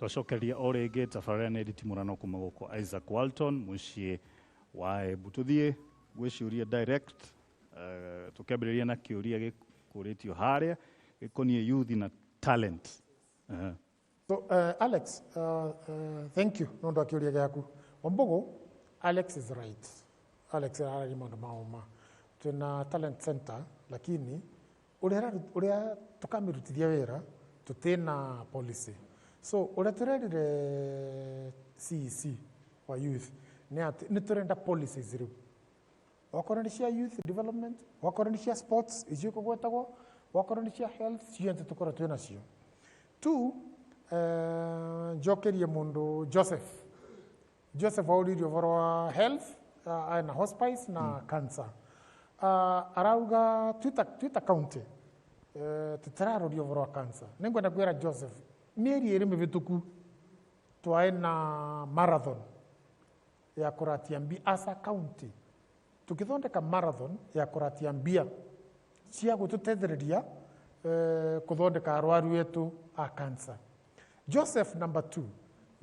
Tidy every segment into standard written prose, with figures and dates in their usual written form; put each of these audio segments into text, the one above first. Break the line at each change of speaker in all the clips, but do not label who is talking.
Twacokeria o rĩngĩ tabarĩra nĩ nditimũrano kuma gũkũ Isaac Walton mũciĩ wa Embu. Tũthiĩ gwĩ ciũria direct, tũkĩambĩrĩria na kĩũria gĩkũrĩtio harĩa gĩkoniĩ youth na talent.
So, Alex, thank you nĩ ũndũ wa kĩũria gĩaku. Wambugu, Alex is right. Alex araria maũndũ ma ũma. Twĩna talent center, lakini ũrĩa tũkamĩrutithia wĩra tũtĩna policy. So ũrĩa tũrerire CEC wa youth nĩ atĩ nĩ tũrenda policies rĩu, wakorwo nĩ cia youth development, wakorwo nĩ cia sports icio ikũgwetagwo, wakorwo nĩ cia health, ciothe tũkorwo twĩ nacio. Two, njokerie mũndũ Joseph. Joseph aũririe ũhoro wa health, na hospice na cancer. Arauga twita county tũtiraroria ũhoro wa cancer. Nĩngwenda kwĩra Joseph, mĩeri 2 mĩhĩtũku twaĩ na marathon ya kũratia mbia as a county, tukithondeka marathon ya kũratia mbia cia gũtũtethereria kũthondeka arwaru etu a cancer. Joseph, number 2,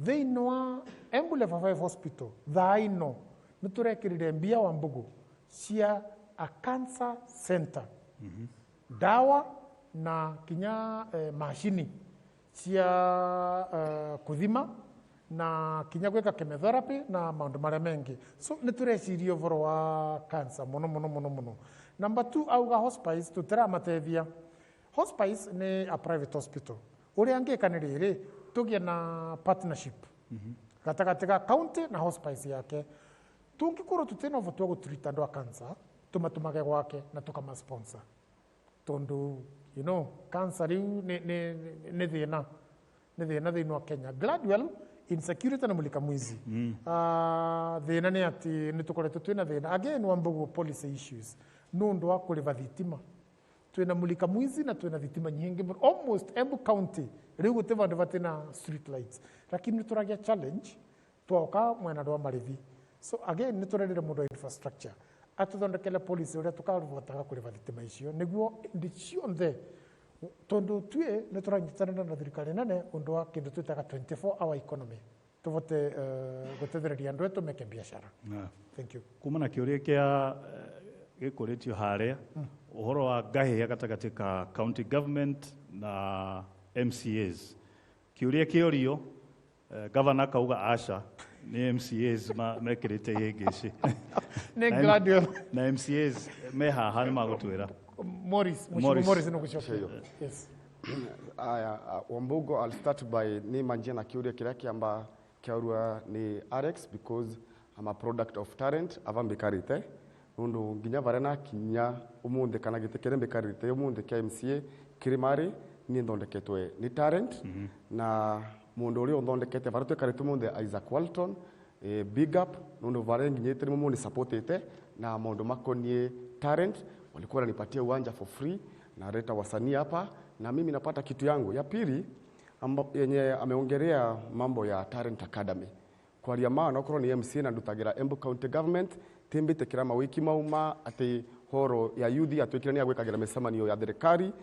thĩinĩ wa Embu Level 5 Hospital thaa ino nĩ tũrekĩrire mbia wa mbugu cia a cancer center, dawa na kinya macini cia kuthima na kinya gwĩka chemotherapy na maũndũ marĩa mengĩ. So nĩ tũreciria ũhoro wa cancer mũno mũno mũno mũno. Number 2, auga hospice tũtiramateithia. Hospice nĩ a private hospital. Ũrĩa angĩka nĩ rĩrĩ, tũgĩe na partnership gatagatĩ ga county na hospice yake. Tũngĩkorwo tũtĩna ũhoti wa gũtreat andũ a cancer, tũmatũmage gwake na tũkama sponsor, tondũ cancer rĩu nĩ thĩna, nĩ thĩna thĩinĩ wa Kenya. Gladwell, insecurity na mulika mwizi. Thĩna nĩ atĩ nĩ tũkoretwo twĩna thĩna again wa mbugu policy issues nĩ ũndũ wa kũrĩva thitima. Twĩna mulika mwizi na twĩna thitima nyingĩ mũno. Almost Embu County rĩu gũtĩ vandũ batĩna street lights, lakini nĩ tũragĩa challenge twoka mwena rwa marĩthi. So again nĩ tũrerire mũndũ wa infrastructure atũthondekere policy ũrĩa tũkabotaga kũrĩva thitima icio nĩguo hĩndĩ ciothe, tondũ tuĩ nĩ tũranyitanĩra na thirikari nene ũndũ wa kĩndũ twĩtaga 24 hour economy, tũvote gũtethereria andũ etu meke biacara. Thank you.
Kuma na kĩũria kĩa gĩkũrĩtio harĩa ũhoro wa ngahĩha gatagatĩ ka county government na MCAs. Kĩũria kĩorio, governor akauga aca, nĩ MCAs mekĩrĩte ihĩngĩcĩ.
Nĩ Gladwell.
Na MCAs me haha nĩ magũtwĩra.
Morris, Mheshimiwa.
Morris.
Morris nĩ gũcokia. Yes.
Aya, Wambugo, I'll start by ni manjia na kiuria kiria kiamba kiaurua ni Alex, because I'm a product of talent ava mbikarite nundu nginya varia nakinya umuthi kana giti kiria mbikarite umuthi kia MCA Kirimari ni nthondeketwe ni talent. Na mundu uria unthondekete varia twikarite umuthi, Isaac Walton, big up nundu varia nginyite ni mumu ni supportete na maundu makonie talent. Walikuwa wananipatia uwanja for free, naleta wasanii hapa na mimi napata kitu yangu. Ya pili yenye ameongelea mambo ya Talent Academy, kwaria ma no korwo ni MCA na ndutagira Embu County Government timbitikira mawiki mauma ati horo ya youth atwikire ni agwikagira micemanio ya thirikari.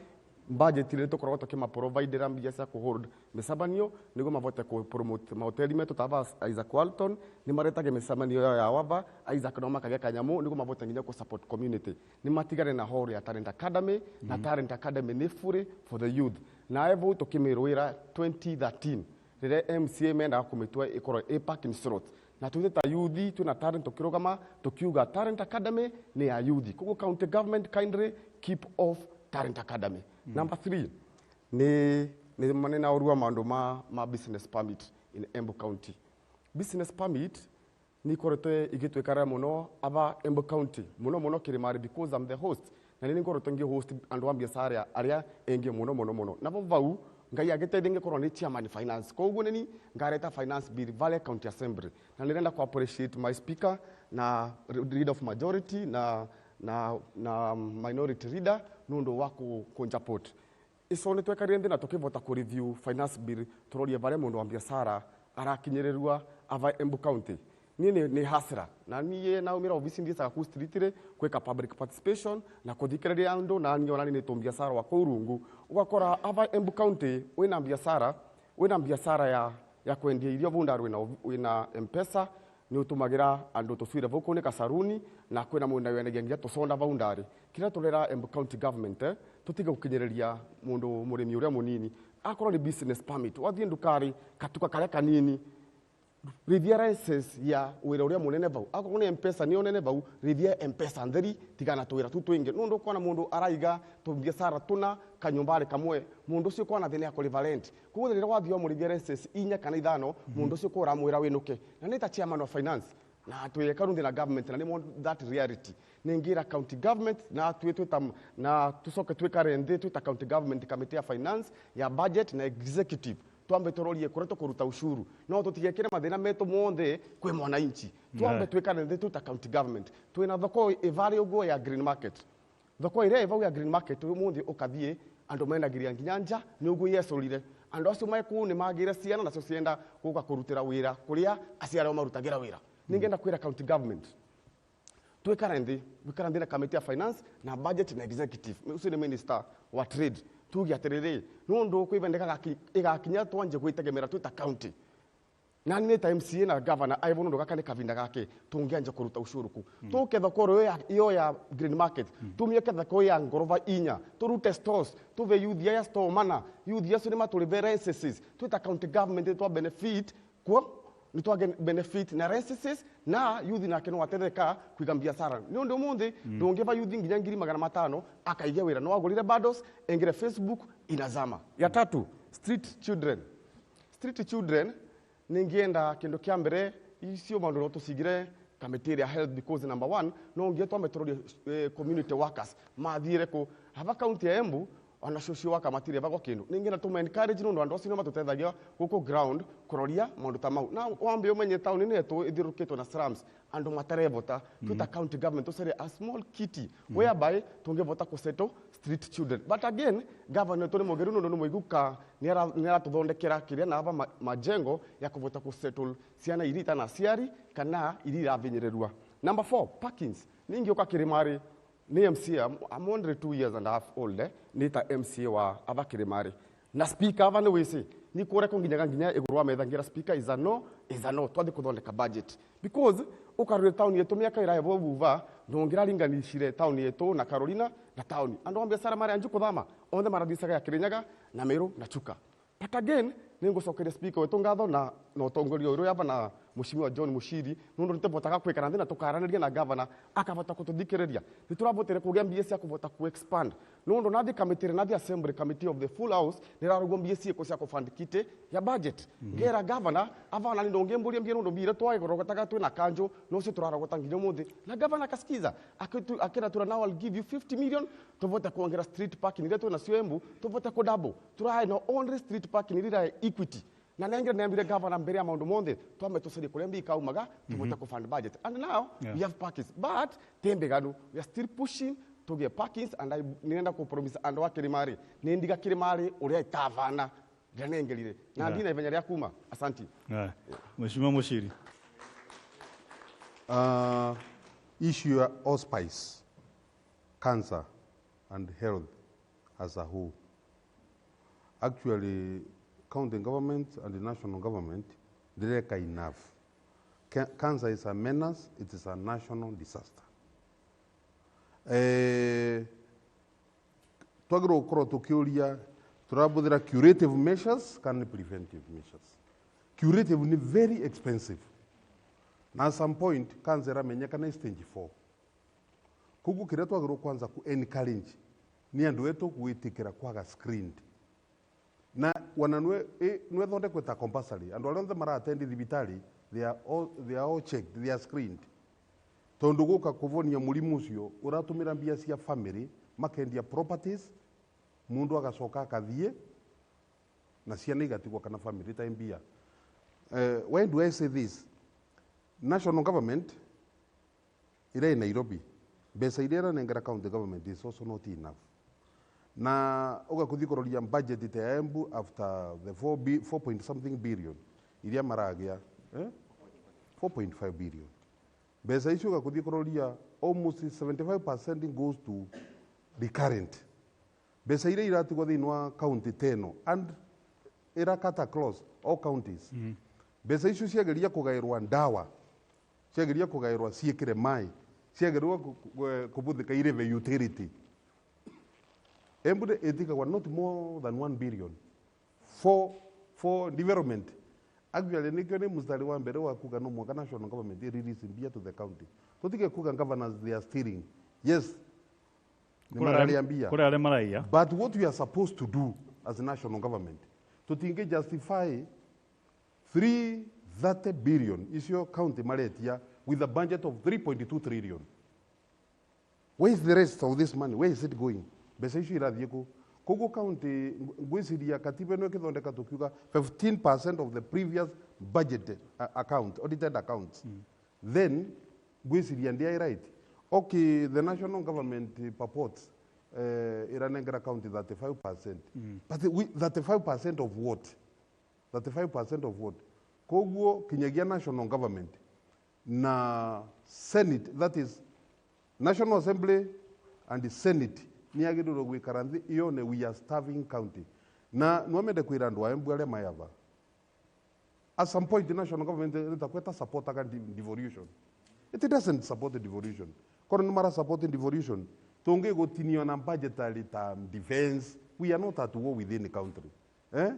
Budget ile tukoragwo tukimaprovidera mbia cia kuhold micemanio niguo mavote ku promote mahoteli metu ta Isaac Walton, ni maretage micemanio yao ya wava Isaac no makagĩa kanyamu niguo mavote nginya ku support community. Ni matigane na horo ya Talent Academy. Na Talent Academy ni free for the youth na evu tukimirwira 2013 rĩrĩa MCA mendaga kũmĩtua ĩkorwo ĩ parking slot, na tuite ta youth twina talent tukirugama tukiuga Talent Academy ni ya youth. Koguo county government, kindly keep off Talent Academy. Number 3, ni manena urua maundu ma business permit in Embu County. Business permit ni ikoretwe igitwikara muno aba Embu County, muno muno Kirimari, because I'm the host na nĩ ngoretwo ngĩ host andu a biacara aria engi muno muno muno. Nabo vau Ngai agiteithia ngikorwo ni chairman finance, koguo nini ngareta finance bill vale county assembly. Na nirenda ku appreciate my speaker na leader of majority na minority leader nundu wa kunjapot ico. Nĩ twekarire nthĩ na tũkĩvota kũ review finance bill, tũrorie varia mũndũ wa biacara arakinyĩrĩrua ava Embu County. Niĩ nĩ hasra na niĩ naumĩra obici ndicaga ku street rĩ gwĩka public participation na kũthikĩrĩria andũ, na niĩ ona nĩ tũmbiacara wa kũu rungu. Ũgakora ava Embu County wĩna biacara ya ya kwendia irio vau ndari wina Mpesa ni utumagira andu tuswire vau kuni kasaruni na kwina mundu wendagia nginya tuconda vau ndari kira turera Embu County Government tutige gukinyireria mundu murimi uria munini akorwo ni business permit wathie ndukari katuka karia kanini rithia license ya wira uria munene vau akorwo ni Mpesa ni onene vau rithia Mpesa ntheri tigana twira tu twingi nundu kwana mundu araiga tubiacara tuna kanyumbari kamwe mundu ucio kwana thina akuriva rent koguo rira wathio murithia license inya kana ithano mundu ucio ko uramwira winuke na nita chairman of finance na tweka runthi na government na nimo that reality ningira county government na twita na tucoke twikare nthi twita county government committee ya finance ya budget na executive twambe turorie kuria tukuruta ushuru no tutigekire mathina metu monthe kwi mwananchi twambe twikare nthi twita county government twina thoko ivari uguo ya green market thoko iria ivau ya green market umuthi ukathie andu mendagiria nginya nja ni uguo yecorire andu acio mai kuu ni magire ciana nacio cienda guka kurutira wira kuria aciari marutagira wira ningenda kwira county government twikare nthi wikara nthi na committee ya finance na budget na executive ucio ni minister wa trade tuge atiriri nundu kwivendekaga igakinya twanje gwitegemera twita county na ni ta MCA na governor aivo nundu gaka ni kavinda gake tungianja kuruta ushuru ku tuke thoko iyo ya green market tumieke thoko ya ngorova inya turute stores tuve youth ya store mana youth yacio ni maturive licenses twita county government twa benefit kwa ni twa benefit na licenses na youth nake no atetheka kuiga biashara ni undu muthi ndungiva youth nginya 500,000 akaiga wira no agurire bundles engire Facebook inazama. Ya tatu, street children. Street children ningienda kindu kia mbere icio maundu no tucigire committee ya health because number 1 no ngie twambe community workers mathire ku hava county ya Embu ona social worker matire bagwa kindu ningienda tuma encourage nundu andu acio matutethagia guku ground kuroria maundu ta mau na wambe umenye town ni yetu ithirukitwo na slums andu matarevota twita county government tucere a small kitty whereby tungivota kusettle street children but again governor turi mugeru nundu ni muiguka ni aratuthondekera kiria na ava majengo ya kuvota kusettle ciana iria itana aciari kana iria iravinyirerua. Number 4, parkings. Ningiuka Kirimari ni MCA, I'm only 2 years and a half old, ni ta MCA wa ava Kirimari na speaker ava ni wisi ni kure kunginyaga nginya iguru wa metha ngira speaker is a no twathi kuthondeka budget because ukarure town yetu miaka iraevo buva ndungiraringanishire town yetu na Carolina na town andu ambia sara mari anju kuthama onthe marathicaga ya Kirinyaga na Meru na Chuka but again ningucokeria speaker wetu ngatho na utongoria uyu yava na Mheshimiwa John Mushiri nundu nitivotaga kwikara nthi na tukaraniria na governor akavota kututhikiriria nituravotire kugia mbia cia kuvota ku expand nundu nathi committee nathi assembly committee of the full house nirarugwo mbia ciiko cia kufund kite ya budget ngera governor avana ni ndungimburia mbia nundu mbira twagorogotaga twina kanjo no cio turarogota nginya umuthi na governor akasikiza akira tura now I'll give you 50 million tuvote kuongera street parking iria twina cio Embu tuvote ku double turae no only street parking iria Equity na nengere nembire governor mbere ya maundu monthe twambe tucarie kuria mbi ikaumaga tuvote ku fund budget and now we have parkings but tembeganu we are still pushing to get parkings and I nenda ku promise andu a Kirimari ni ndiga Kirimari uria itavana ndenengerire na ndina ivenya ria kuma. Asante.
Mheshimiwa Mushiri.
Issue ya hospice, cancer and health as a whole. Actually, county government and the national government direka enough. Cancer is a menace, it is a national disaster. Twagirwo gukorwo tukiuria turabuthira curative measures kana preventive measures. Curative ni very expensive. Na at some point cancer iramenyekana stage 4. Koguo kiria twagirwo kwanza ku encourage ni andu etu gwitikira kwaga screened. Na wana nwe thondekwe ta compulsory andu aria othe mara-attend thibitari they are all checked, they are screened tondu guka kuvonia murimu ucio uratumira mbia cia family makendia properties mundu agacoka akathie na ciana igatigwo kana family ta mbia. Why do I say this? National government ira Nairobi mbeca iria iranengera county government is also not enough. Na ugakuthi kuroria budget ta Embu after the 4 point something billion iria maragia 4.5 billion mbeca icio ugakuthi kuroria almost 75% goes to recurrent mbeca iria iratigwo thiini wa county teno and irakata across all counties. Mbeca icio ciageria kugairwa ndawa, ciageria kugairwa ciikire mai, ciageria kubuthika ireve utility. Embu ĩtigagwa not more than 1 billion for development. Actually nikio ni mstari wa mbere wa kuga no mwaka national government release mbia to the county. Tutige kuga governors they are stealing. Yes, ni mararia mbia.
Kuri aria maraiya.
But what we are supposed to do as a national government, tutinge justify 330 billion icio county maretia with a budget of 3.2 trillion. Where is the rest of this money? Where is it going? Mbeca icio irathiĩ kũ? Koguo county ngwĩciria katiba ĩno ĩkĩthondeka tũkiuga 15% of the previous budget account, audited accounts. Then ngwĩciria ndiai right. Okay, the national government purports iranengera county 35%. But 35% of what? 35% of what? Koguo kinyagia national government na Senate, that is National Assembly and the Senate ni agĩrĩirwo gwĩkara nthĩ yone we are starving county. Na nwamende kwĩra andũ a Embu arĩa mayava. At some point the national government ĩtakweta supportaga devolution. It doesn't support the devolution. Korwo nĩ mara support devolution, tũngĩgũtinio na budgetary ta defense, we are not at war within the country. Eh?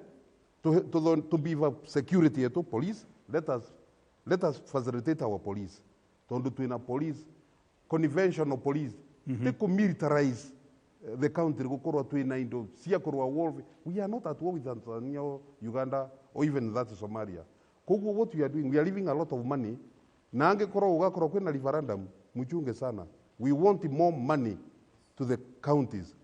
To be security yetu police, let us facilitate our police. Tondu twina police, conventional police, mm -hmm. Militarize the country gukorwo twina indo cia kurwa war. We are not at war with Tanzania or Uganda or even that Somalia. Koguo what we are doing, we are leaving a lot of money. Na angikorwo ugakorwo kwina referendum, muchunge sana. We want more money to the counties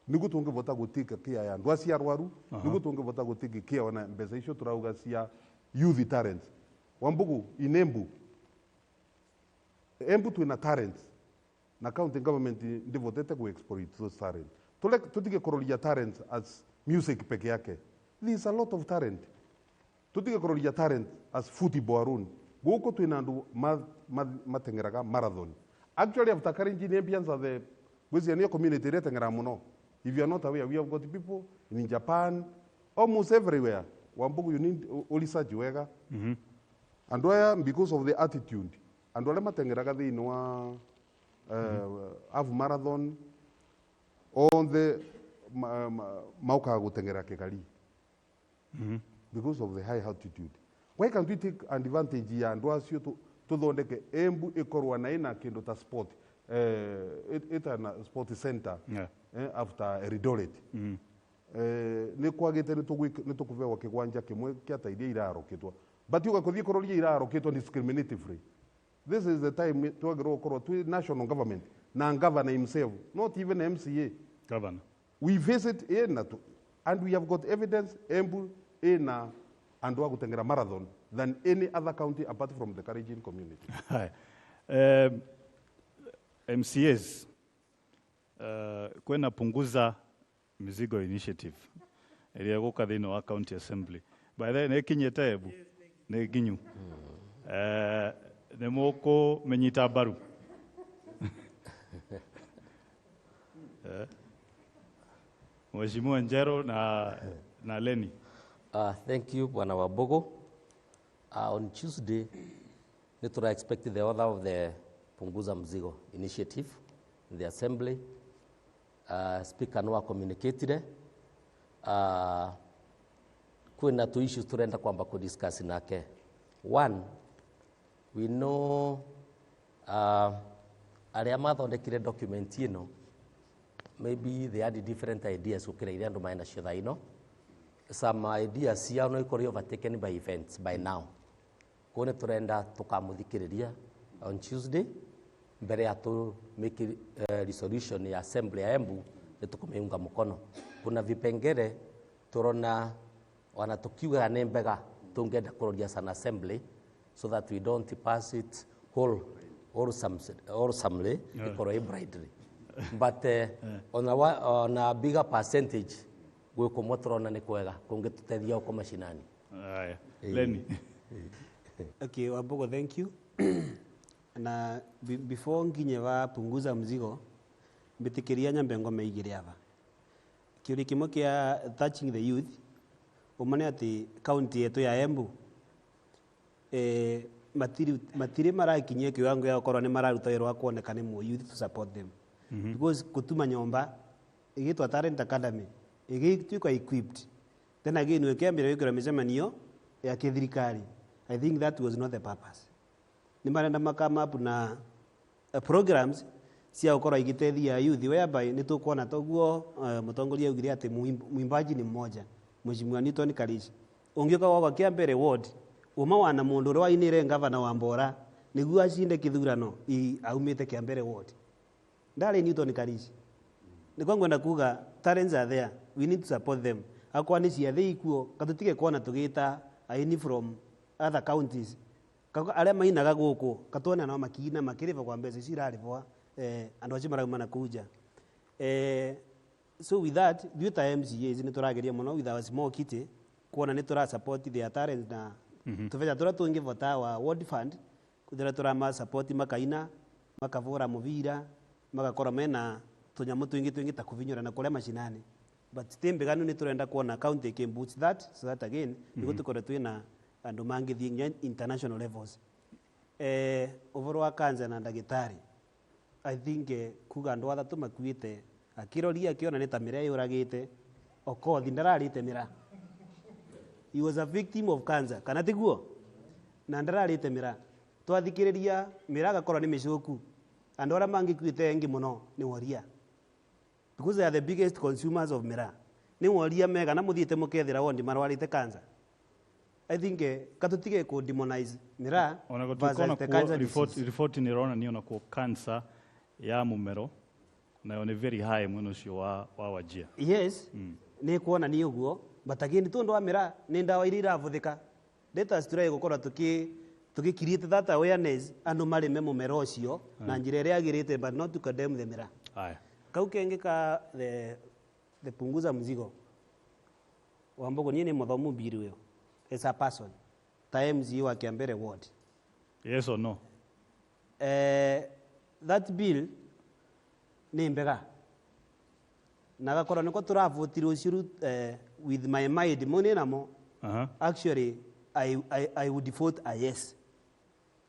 niguo tungivota gutika kia ya andu acio arwaru, niguo tungivota gutika kia ona mbeca icio turauga cia youth talents. Wambugu in Embu, Embu twina talents na county government ndivotete ku exploit those talents. Tutige kuroria talents as music peke yake. There is a lot of talent. Tutige kuroria talent as football alone. Guku twina andu mateng'eraga marathon. Actually after Kalenjin, Embians are the gwĩciria nĩyo community ĩrĩa ĩteng'eraga mũno. If you are not aware, we have got people in Japan, almost everywhere. Wambugu, you need research wega. Andũ aya because of the attitude, andũ arĩa mateng'eraga thĩinĩ wa half marathon othe maukaga gũteng'era Kigali because of the high altitude. Why can't we take advantage ya andũ acio tuthondeke Embu ĩkorwo na ĩna kĩndũ ta sport ĩta na sport center after Eldoret. Nĩ kwagĩte nĩ tũkũbewa kĩgwanja kĩmwe kĩa ta iria irarokĩtwo, but uga kũthiĩ kũroria irarokĩtwo discriminatively. This is the time twagĩrĩirwo gũkorwo twĩ national government na governor himself, not even MCA.
Governor.
We visit ĩna tu and we have got evidence Embu ĩna andũ a gũteng'era marathon than any other county apart from the Kalenjin community.
Haya. MCAs kwena Punguza Mizigo initiative ĩrĩa ĩgũka thĩinĩ wa county assembly. By the way, nĩ ĩkinyĩte Embu, nĩ nginyu. Nĩ mũkũmĩnyita mbaru? Mheshimiwa Njero na Leni.
Thank you, Bwana Wabogo. On Tuesday, nitura expect the order of the Punguza Mzigo initiative in the assembly. Speaker no communicated. Kwina two issues turenda kwamba kudiscuss nake. One, we know arĩa mathondekire document ĩno, maybe they had different ideas gũkĩra iria andũ marĩ nacio thaa ino. Some ideas ciao no ikorwo overtaken by events by now. Koguo nĩ tũrenda tũkamũthikĩrĩria on Tuesday mbere ya tu make resolution ya assembly ya Embu nĩ tũkũmĩunga mũkono. Kuna vipengere tũrona ona tukiugaga nĩ mbega tũngĩenda kũroria as an assembly so that we don't pass it whole wholesomely, ĩkorwo ĩ blindly, but on a bigger percentage gwĩ kũmwe tũrona nĩ kwega kũngĩtũteithia gũkũ macinani.
Haya. Leni.
Okay, Wabogo, thank you. Na before nginye wa Punguza Mzigo, mbitikiria nyambe ngome igiri ava. Kiuri kimwe kia touching the youth, umane ati county yetu ya Embu Matiri marakinyia kiwango ya gukorwo ni mararuta wira wa kuoneka ni mu youth to support them, because gutuma nyomba igitwa talent academy igituika equipped, then again wikiambira gwikira micemanio ya kithirikari. I think that was not the purpose. Ni marenda makama up na programs cia gukorwo igiteithia youth, whereby ni tukuona toguo mutongoria augire ati mwimbaji ni mmoja, Mheshimiwa Newton Karish. Ungiuka gwakwa kia mbere ward uma wana mundu uria wainire ngavana wa Mbora niguo acinde kithurano aumite kia mbere ward ndari Newton Karish. Niko ngwenda kuga talents are there, we need to support them. Akwa ni ciathĩ ikuo katutige kuona tugita aini from other counties. Aria mainaga guku katuona no makina makiriba kwa mbeca ici iraribwa andu acio marauma na kuja. So with that, ithuĩ ta MCAs nĩ tũrageria mũno with our small kitty kuona nĩ tũra support their talents na tũbeca tũrĩa tũngĩbota wa ward fund kwithira tũrama support makaina, makavũra mũbira, magakorwo mena tũnyamũ twingi twingi ta kuvinyũra na kũrĩa macinani. But ti mbiganu, nĩ tũrenda kuona county ĩkĩ boost that so that again nĩguo tũkorwo twĩna andũ mangĩthiĩ nginya international levels. Ũhoro wa cancer na ndagĩtarĩ, I think kuga andũ athatu makuĩte akĩroria akĩona nĩ ta mĩrĩa yũragĩte Okothi ndararĩte mĩra. He was a victim of cancer, kana tiguo? Na ndararĩte mĩra. Twathikĩrĩria mĩra agakorwo nĩ mĩcoku. Andũ arĩa mangĩkuĩte aingĩ mũno nĩ woria, because they are the biggest consumers of mĩra. Nĩ woria mega na mũthiĩte mũkethĩra wondi marwarĩte cancer. I think katutige ku demonize mĩra
Ona
versus
gũtuĩka
the
onakuo
cancer
report,
disease.
Report nĩ ĩronania onakuo cancer ya mũmero nayo nĩ very high mwena ũcio wa Wajir.
Yes, nä kuona nä å guo, but again tondå wa mä ra nä ndawa iria irabuthä. Let us try gukorwo tuki create that awareness andu marime mumera ucio na njira ĩrĩa yagĩrĩte, but not to condemn the mĩra.
Aya.
Kau kengĩ ka the punguza mzigo, Wambogo, niĩ nĩ mũthomu mbiri ũyũ as a person ta MCA wa Kiambere ward.
Yes or no?
That bill nĩ mbega na gakorwo nĩko tũravotire ũcio with my mind mũnĩ namo. Actually, I would vote a yes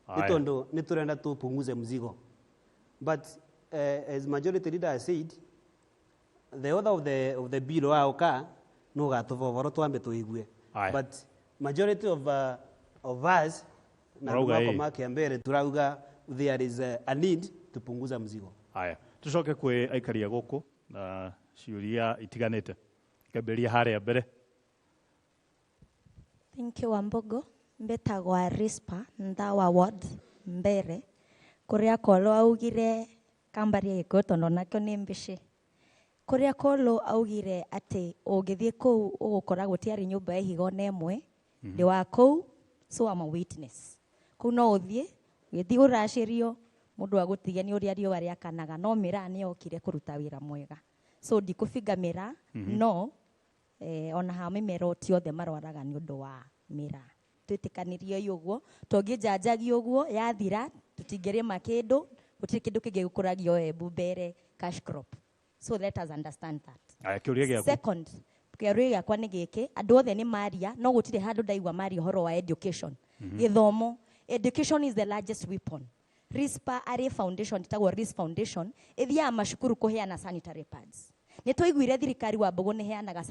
nĩ
Aya.
tondũ nĩ tũrenda tupunguze mzigo, but as majority leader has said, the author of the bill waũka no gatũba ũhoro twambe tũigue.
Aya.
But majority of us na
Murauga
andũ
ĩ.
makwa ma Kiambere turauga there is a need tupunguza mzigo.
Aya, tucoke kwĩ aikaria gũkũ na ciũria itiganĩte, kĩambĩrĩria harĩa mbere.
Thank you, Wambogo. Mbetagwa Rispa Ndawa Ward mbere kuria Kolo augire kambaria gĩkũyũ tondũ nakĩo nĩ mbici. Kuria Kolo augire atĩ ũngĩthiĩ kũu ũgũkora gũtiarĩ nyũmba ya ihiga ona ĩmwe. Ndĩ wa kũu, so I'm a witness. Kũu no ũthiĩ ũgĩthiĩ ũracĩrio mũndũ agũtige nĩ ũrĩa riũa rĩakanaga, no mĩraa nĩ yokire kũruta wĩra mwega, so ndikũbinga mĩraa. No ona ha mĩmero ti othe marwaraga nĩ ũndũ wa mĩraa. Twĩtĩkanĩrie ũguo tũngĩnjanjagia ũguo yathira tũtingĩrĩma kĩndũ, gũtirĩ kĩndũ kĩngĩ gĩkũragio Embu mbere cash crop, so let us understand that.
Aya, kĩũria gĩaku.
Second, kĩũria gĩakwa nĩ gĩkĩ: andũ othe nĩ maria no gũtirĩ handũ ndaigua maria ũhoro wa education, gĩthomo. Education is the largest weapon. Rispa arĩ foundation ĩtagwo Ris Foundation ĩthiaga macukuru kũheana sanitary pads. Nĩ twaiguire thirikari wa Mbogo nĩ heanaga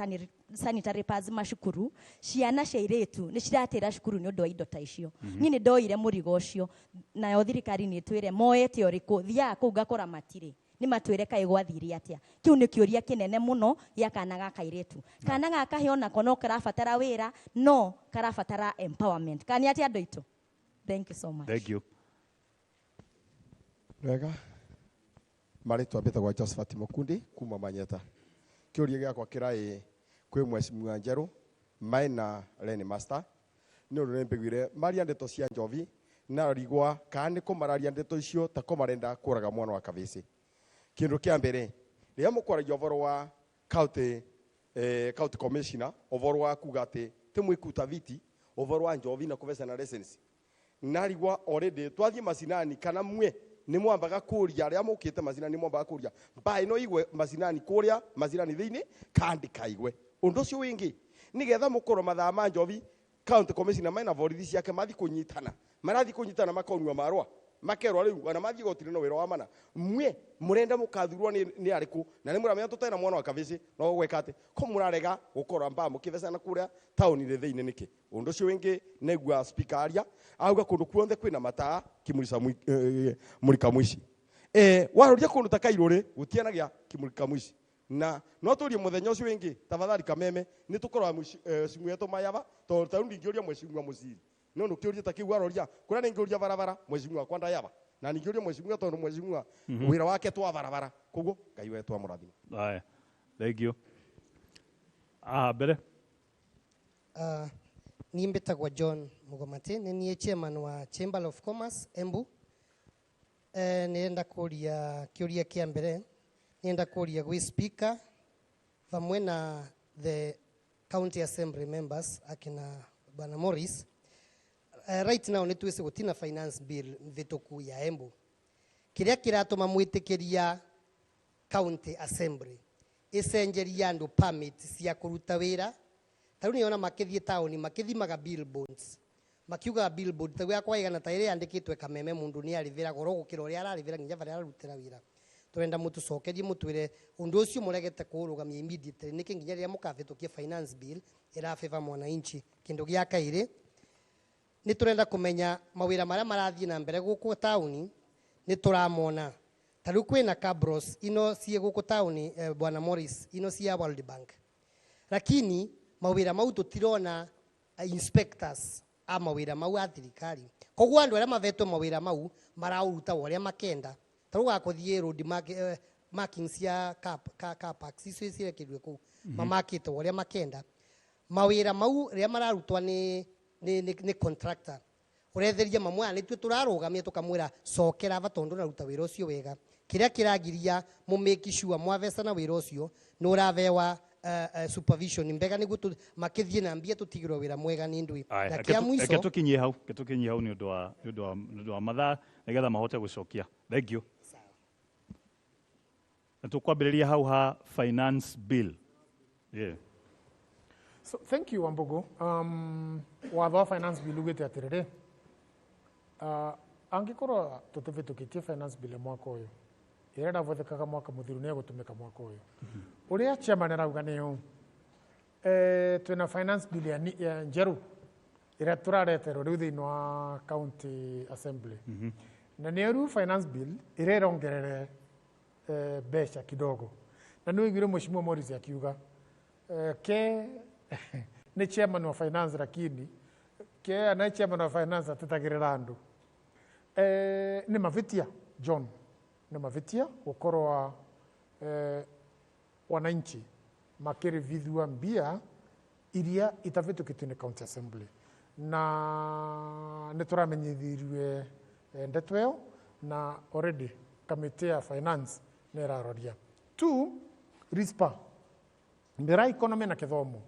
sanitary pads macukuru. Ciana cia airĩtu nĩ ciratĩra cukuru nĩ ũndũ wa indo ta icio. Niĩ nĩ ndoire mũrigo ũcio, nayo thirikari nĩ ĩtwĩre moete ũrĩkũ. Thiaga kũu ngakora matirĩ. Nĩ matwĩre kaĩ gwathire atĩa? Kĩu nĩ kĩũria kĩnene mũno gĩa kana ga kairĩtu. Kana ga kahĩ onako no karabatara wĩra, no karabatara empowerment. Kana nĩ atĩa, andũ aitũ? Thank you so much.
Thank you.
Wega, marĩtwa mbĩtagwo Josephat Mukundi kuma Manyeta. Kĩũria gĩakwa kĩraĩ kwĩ mheshimiwa Njerũ maina Len Master nĩ ũndũ nĩ mbiguire maria ndeto cia njovi na rigwa kana nĩ kũmararia ndeto icio ta ko marenda kũraga mwana wa kabĩcĩ. Kĩndũ kĩa mbere, rĩrĩa mũkwaragia ũhoro wa county commissioner, ũhoro wa kuga atĩ ti mwĩkuta viti ũhoro wa njovi na kũvecana license, narigwa already twathiĩ macinani kana mwe nĩ mwambaga kũria arĩa mũkĩte macinani, nĩ mwambaga kũria mbaĩ no igwe macinani kũrĩa macinani thĩinĩ kana ndĩkaigwe. Ũndũ ũcio wĩngĩ, nĩgetha mũkorwo mathaa ma njovi County commissioner maina borithi ciake mathi kunyitana marathi kunyitana makonua marwa makerwa riu ona mathi gotire no wira wa mana mwe murenda mukathurwo ni ariku na ni muramenya tutena mwana wa kabisi no gweka ati ko murarega gukorwa mba mukivecana kuria tauni ri thiini niki undu ucio wingi negua speaker aria auga kundu kuonthe kwina mataa kimurisa murika mwici waroria kundu ta kairuri gutianagia kimurika mwici na no turie muthenya ucio wingi tafadhali kameme ni tukorwa simu yetu mayaba to ta ndingiuria mwecimwa muciri no no kiuria ta kiu aroria kuria ningiuria barabara mwecimwa kwa ndayaba na ningiuria mwecimwa tondu mwecimwa wira wake twa barabara koguo Ngai wetu amurathime.
Haya, thank you. Mbere
Niĩ mbĩtagwo John Mugomati, nĩ niĩ chairman wa Chamber of Commerce Embu. Nĩrenda kũria kĩũria kĩa mbere, nĩrenda kũria gwĩ speaker vamwe na the county assembly members akina Bwana Morris. Right now nĩ twĩci gũtina finance bill mvĩtũku ya Embu. Kĩrĩa kĩratũma mwĩtĩkĩria county assembly ĩcenjeria andũ permit cia kũruta wĩra. Ta rĩu nĩona makĩthiĩ taũni makĩthimaga billboards, makiugaga billboard ta yakwa igana ta ĩrĩa yandĩkĩtwe Kameme mũndũ nĩ arĩvĩra goro gũkĩra ũrĩa ararĩvĩra nginya barĩa ararutĩra wĩra. Tũrenda mũtũcokerie mũtwĩre ũndũ ũcio mũregete kũũrũgamia immediately nĩkĩ nginya rĩrĩa mũkavĩtũkia finance bill ĩrabĩva mwananchi. Kĩndũ gĩa kairĩ nĩ tũrenda kũmenya mawĩra marĩa marathiĩ na mbere gũkũ taũni nĩ tũramona. Ta rĩu kwĩna cabros ino ciĩ gũkũ taũni, Bwana Morris, ino cia World Bank, lakini mawĩra mau tũtirona inspectors a mawĩra mau a thirikari. Koguo andũ arĩa mavetwo mawĩra mau maraũruta ũrĩa makenda. Ta rĩu gakũthiĩ road marking cia car parks icio cirekĩrwe kũu, mamakĩte ũrĩa makenda. Mawĩra mau rĩrĩa mararutwo nĩ contractor ũretheria mamwe aya nĩtuĩ tũrarũgamia tũkamwĩra cokera aba tondũ ũraruta wĩra ũcio wega. Kĩrĩa kĩragiria mũ make sure mwavecana wĩra ũcio nĩ ũrabewa supervision mbega nĩguo makĩthiĩ na mbia tũtigĩrwo wĩra mwega nĩ ndũĩ. Na kĩa mũico
reke tũkinyie hau, reke tũkinyie hau nĩ ũndũ wa mathaa nĩgetha mahote gũcokia. Thank you. Na tũkwambĩrĩria hau ha finance bill. Yeah.
So thank you Wambugu. Watho wa finance bill ugĩte atĩrĩrĩ, angĩkorwo tũtĩvĩtũkĩtie finance bill mwaka ũyũ ĩrĩa ĩravũthĩkaga mwaka mũthiru nĩ ĩgũtũmĩka mwaka ũyũ. Ũrĩa chairman arauga nĩ ũũ, twĩna finance bill ya njerũ ĩrĩa tũrareterwo rĩu thĩinĩ wa county assembly, na nĩyo rĩu finance bill ĩrĩa ĩrongerere mbeca kidogo. Na nĩ ũiguire Mheshimiwa Morris akiuga ke nĩ chairman wa finance, lakini ke ana chairman wa finance atetagĩrĩra andũ. Nĩ mavĩtia John, nĩ mavĩtia gũkorwo wananchi makĩrĩvithua mbia iria itavĩtũkĩtio nĩ county assembly, na nĩ tũramenyithirie ndeto ĩyo na already committee ya finance nĩ ĩraroria. Two, RISPA mbera economy na kĩthomo.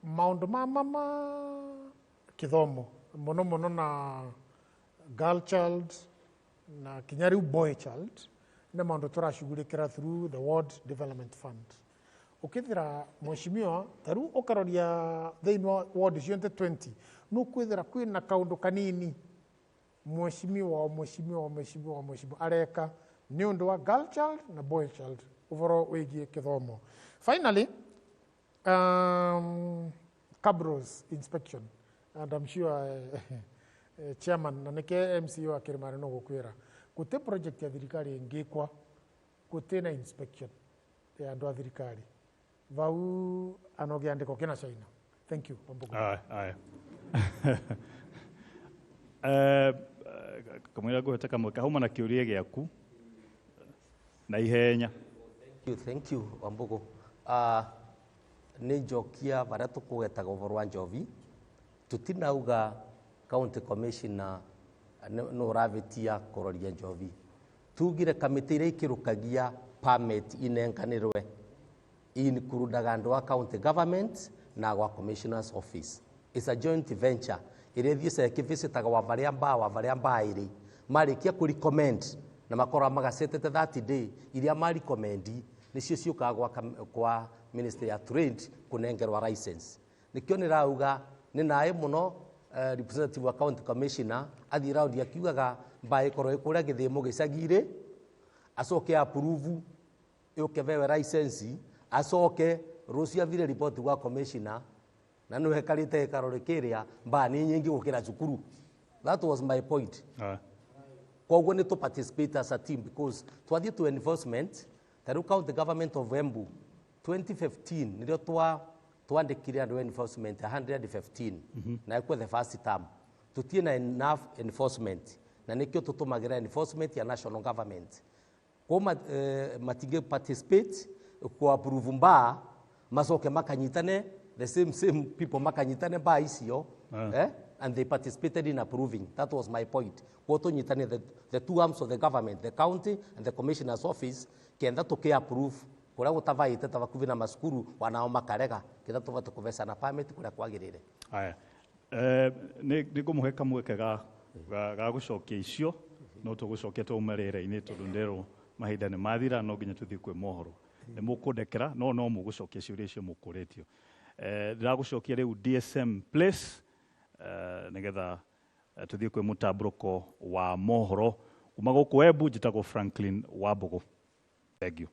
Maũndũ ma mama kĩthomo mũno mũno na girl child na kinya rĩu boy child nĩ maũndũ tũracugurĩkĩra through the Ward Development Fund. Ũkĩthira mheshimiwa ta rĩu ũkaroria thĩinĩ wa ward ciothe 20 nũkwĩthira kwĩna kaũndũ kanini mheshimiwa mheshimiwa mheshimiwa mheshimiwa areka nĩ ũndũ wa girl child na boy child ũhoro wĩgiĩ kĩthomo. Finally, Cabros inspection, and I'm sure chairman na nĩke MCO akĩrĩmara no gũkwĩra gũtĩ project ya thirikari ĩngĩkwa gũtĩ na inspection ya andũ a thirikari vau anogĩandĩko kĩna China. Thank you Wambugu.
Aya. Kamwĩra ngũhete kamwe kauma na kĩũria gĩaku na ihenya.
Thank you Wambugu. Nĩ njokia barĩa tũkũgetaga ũhoro wa njovi tũtinauga county commissioner nĩ ũravĩtia kũroria njovi. Tugire kamĩtĩ iria ikĩrũkagia permit inenganĩrwe includaga andũ a county government na gwa commissioner's office. It's a joint venture ĩrĩa ĩthiĩcaga ĩkĩvisitaga wa barĩa mbaa wa barĩa mbaa ĩrĩ marĩkia kũ recommend na makorwa magacetete 30 day iria ma recommend nĩcio ciũkaga kwa Ministry ya Trade kunengerwa license. Nikio nirauga ni naĩ mũno representative wa county commissioner athiĩ round akiugaga mbaĩ ĩkorwo ĩ kũrĩa gĩthĩmo gĩcagi-rĩ, acoke approve yũke vewe license, acoke rũciũ athire report gwa commissioner na nĩwe hekarĩte gĩkaro kĩrĩa mbaa nĩ nyingĩ gũkĩra cukuru. That was my point. Koguo nĩ tũ participate as a team because twathiĩ to enforcement. Ta rĩu county government of Embu 2015 nĩrĩo twandĩkire andũ enforcement 115 na ĩkuo the first term tũtiĩ na enough enforcement, na nĩkĩo tũtũmagĩra enforcement ya national government ko matingĩ participate ku approve mbaa, macoke makanyitane, the same same people makanyitane mbaa icio. Eh? And they participated in approving. That was my point. Kwa tũnyitane the two arms of the government, the county and the commissioner's office, kenda tũkĩ approve kũrĩa gũtavaĩte ta vakuvi na macukuru, wanao makarega, kenda tũvote kũvecana permit kũrĩa kwagĩrĩire.
Aya. Nĩ ngũmũhe kamweke ga gũcokia icio, no tũgũcokia twauma rĩera-inĩ tondũ nderwo mahinda nĩ mathira, no nginya tũthiĩ kwĩ mohoro. Nĩ mũkũndekera, no mũgũcokia ciũria icio mũkũrĩtio. Ndĩragũcokia rĩu DSM Place, nĩgetha tũthiĩ kwĩ mũtambũrũko wa mohoro kuma gũkũ Embu. Njĩtagwo Franklin Wambũgũ. Thank you.